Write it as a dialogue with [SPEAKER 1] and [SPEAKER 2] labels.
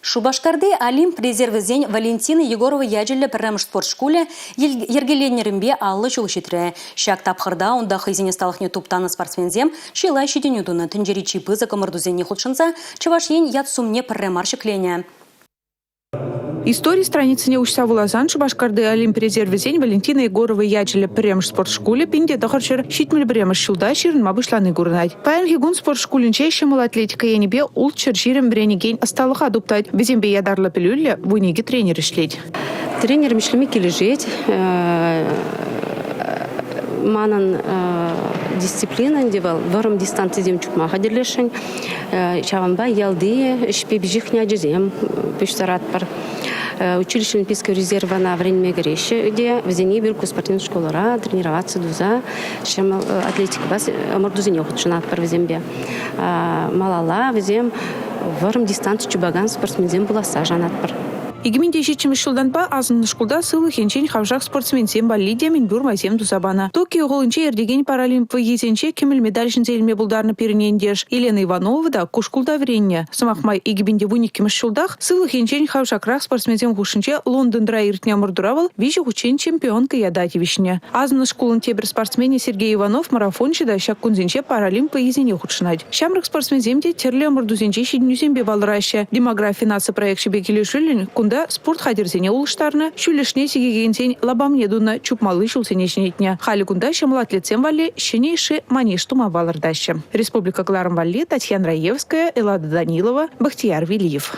[SPEAKER 1] Шупашкарти Олимп резервӗсен Валентина Егорова ячӗллӗ пӗрремӗш спорт шкулӗ йӗркеленнӗренпе 50 ҫул ҫитрӗ. Ҫак тапхӑрта унта хӑйсен ӑсталӑхне туптанӑ спортсменсем чылай ҫитӗнӳ тунӑ, тӗнчери чи пысӑк ӑмӑртусене хутшӑнса Чӑваш Ен ят-сумне пӗрре мар ҫӗкленӗ.
[SPEAKER 2] Истори страницине уҫса вуласан Шупашкарти Олимп резервӗсен Валентина Егорова ячӗллӗ пӗрремӗш спорт шкулӗ 1971 ҫулта ҫырӑнма пуҫлани курӑнать. Паянхи кун спорт шкулӗнче ҫӑмӑл атлетика енӗпе 620 вӗренекен ӑсталӑха туптать. Вӗсемпе ятарлӑ пӗлӳллӗ 12 тренер ӗҫлет.
[SPEAKER 3] Тренерӗм ӗҫлеме килӗшет. Манӑн дисциплина ӗнтӗ вӑл вӑрӑм дистанцисем чупма хатӗрлесшӗн. Ҫавӑнпа ялти ӗҫпе пиҫӗхнӗ ачасем пуҫтаратпӑр. Училище Олимпийского резервана вӗренме кӗреҫҫӗ те вӗсене эпир ку спортивный школӑра тренироваться туса ҫӑмӑл атлетикӑпа ӑмӑртусене хутшӑнатпӑр вӗсемпе. Малалла вӗсем вӑрӑм дистанци чупакан спортсменсем пуласса шанатпӑр.
[SPEAKER 2] 2007 ҫултанпа асӑннӑ шкулта сывлӑх енчен хавшак спортсменсем валли те мӗнпур майсем туса панӑ. Токио хулинче иртекен Паралимп вӑййисенче кӗмӗл медаль ҫӗнсе илме пултарнӑ пирӗн ентеш Елена Иванова та ку шкулта вӗреннӗ. Сӑмах май, 2012 ҫултах сывлӑх енчен хавшакрах спортсменсем хушшинче Лондонра иртнӗ ӑмӑртура вӑл виҫӗ хутчен чемпионка ята тивӗҫнӗ. Асӑннӑ шкулӑн тепӗр спортсменӗ Сергей Иванов марафонҫӑ та ҫак кунсенче Паралимп вӑййисене хутшӑнать. Ҫамрӑк спортсменсем те тӗрлӗ ӑмӑртусенче ҫитӗнӳсемпе палӑраҫҫӗ. Демографи наци проекчӗпе килӗшӳллӗн кунта спорт хатӗрӗсене улӑштарнӑ, ҫӳллӗшне сикекенсен лапамне тунӑ, чупмалли ҫулсене ҫӗнетнӗ. Халӗ кунта ҫӑмӑл атлетсем валли ҫӗнӗ йышши манеж тума палӑртаҫҫӗ. Республика кӑларӑм валли Татьяна Раевская, Эллада Данилова, Бахтияр Велиев.